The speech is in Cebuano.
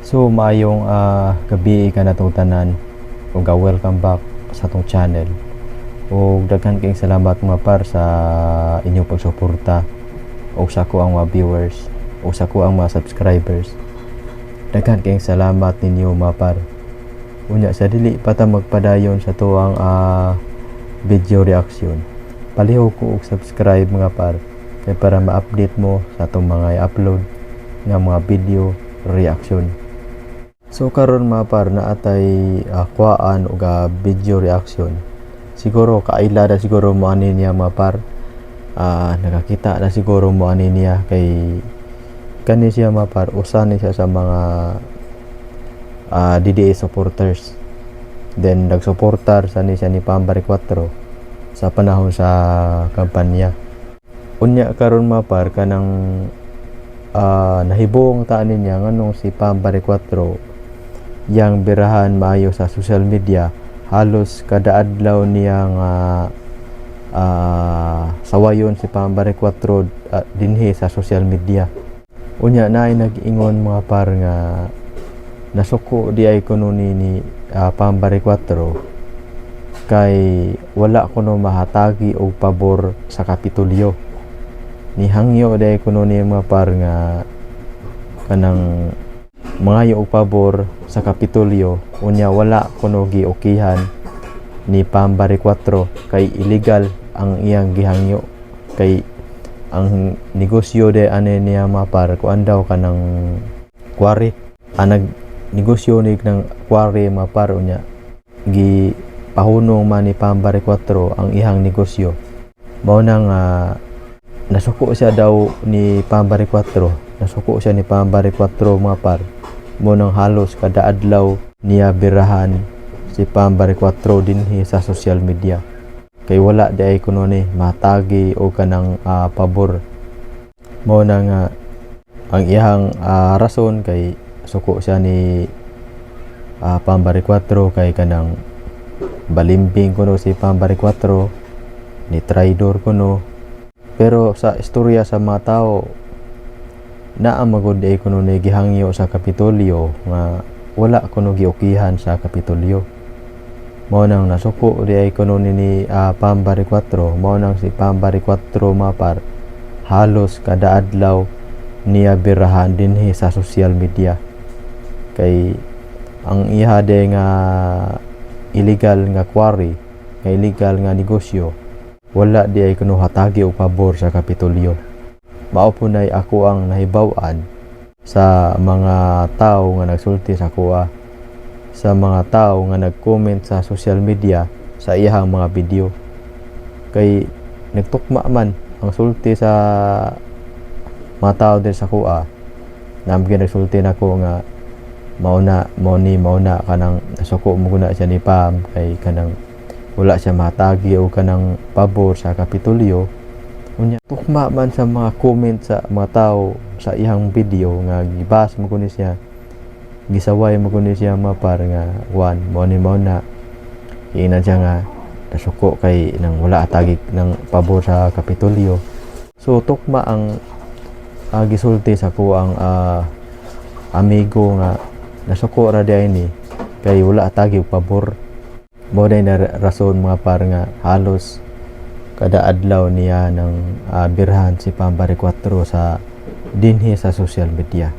So maayong gabi kanatong tanan ug welcome back sa atong channel. Ug daghan kayong salamat, mga par, sa inyong pagsuporta ug sa akoang mga viewers ug sa akoang mga subscribers. Daghan kayong salamat ninyo, mga par. Unya sa dili pa ta magpadayon sa atuang video reaction, palihog ko og subscribe, mga par, kay para ma-update mo sa atong mga i-upload nga mga video reaction. So karon, mga par, naa tay kuhaan og video reaction. Siguro kaila na siguro mo ani niya, mga par. Nakakita na siguro mo ani niya kay kani siya, mga par, usa ni siya sa mga DDS supporters. Then nagsuportar sa ni siya ni Pam Baricuatro sa panahon sa kampanya. Unya karon, mga par, kanang nahibong ta niya nganong si Pam Baricuatro yang birahan maayo sa social media, halos kada adlaw niya nga sawayon si Pam Baricuatro dinhi sa social media. Unya naay nag-ingon, mga par, nga nasuko di ay kuno ni Pam Baricuatro kay wala kuno mahatagi og pabor sa Kapitolyo. Nihangyo di ay kuno ni, mga par, nga kanang mangayo og pabor sa Kapitolyo, unya wala kuno giokihan ni Pam Baricuatro kay illegal ang iyang gihangyo, kay ang negosyo de ani niya, mga par, kuan daw, kanang quarry ang nag negosyo ni ng quarry, mga par. Unya gi pahunong man ni Pam Baricuatro ang ihang negosyo. Mao nang nasuko siya daw ni Pam Baricuatro, nasuko siya ni Pam Baricuatro, mga par. Mao nang halos kada adlaw niya birahan si Pam Baricuatro dinhi sa social media kay wala di ay kuno ni matagi o kanang pabor. Mao na nga ang iyang rason kay suko siya ni Pam Baricuatro kay kanang balimbing kuno si Pam Baricuatro, ni traidor kuno. Pero sa istorya sa mga tao, naa magud ay kuno ni gihangyo sa Kapitolyo nga wala kuno giokihan sa Kapitolyo. Mao nang nasuko di ay kuno ni Pam Baricuatro. Mao nang si Pam Baricuatro, mga par, halos kada adlaw niya birahan dinhi sa social media kay ang iha de nga illegal nga quarry, nga illegal nga negosyo, wala di ay kuno hatagi og pabor sa Kapitolyo. Mao po nay ako ang nahibaw-an sa mga tao nga nagsulti sa akoa, sa mga tao nga nag-comment sa social media sa iyahang mga video, kay nagtukma man ang sulti sa mga tao din sa akoa na nagsulti nako nga mao na, mao ni, mao na kanang nasuko mo guna siya ni Pam kay kanang wala siya matagi o kanang pabor sa Kapitolyo. Unya tukma man sa mga comment sa mga tao sa iyang video nga gibas mo kuno siya, gisaway mo kuno siya, mga par, nga one mao ni, mao na iinan siya nga nasuko kay nang wala atagi ng pabor sa Kapitolyo. So tukma ang gisulti sa akoang amigo nga nasuko ra di ni kay wala atagi og pabor. Mao day na rason, mga par, nga halos kada adlaw niya ng birhan si Pam Baricuatro sa dinhi sa social media.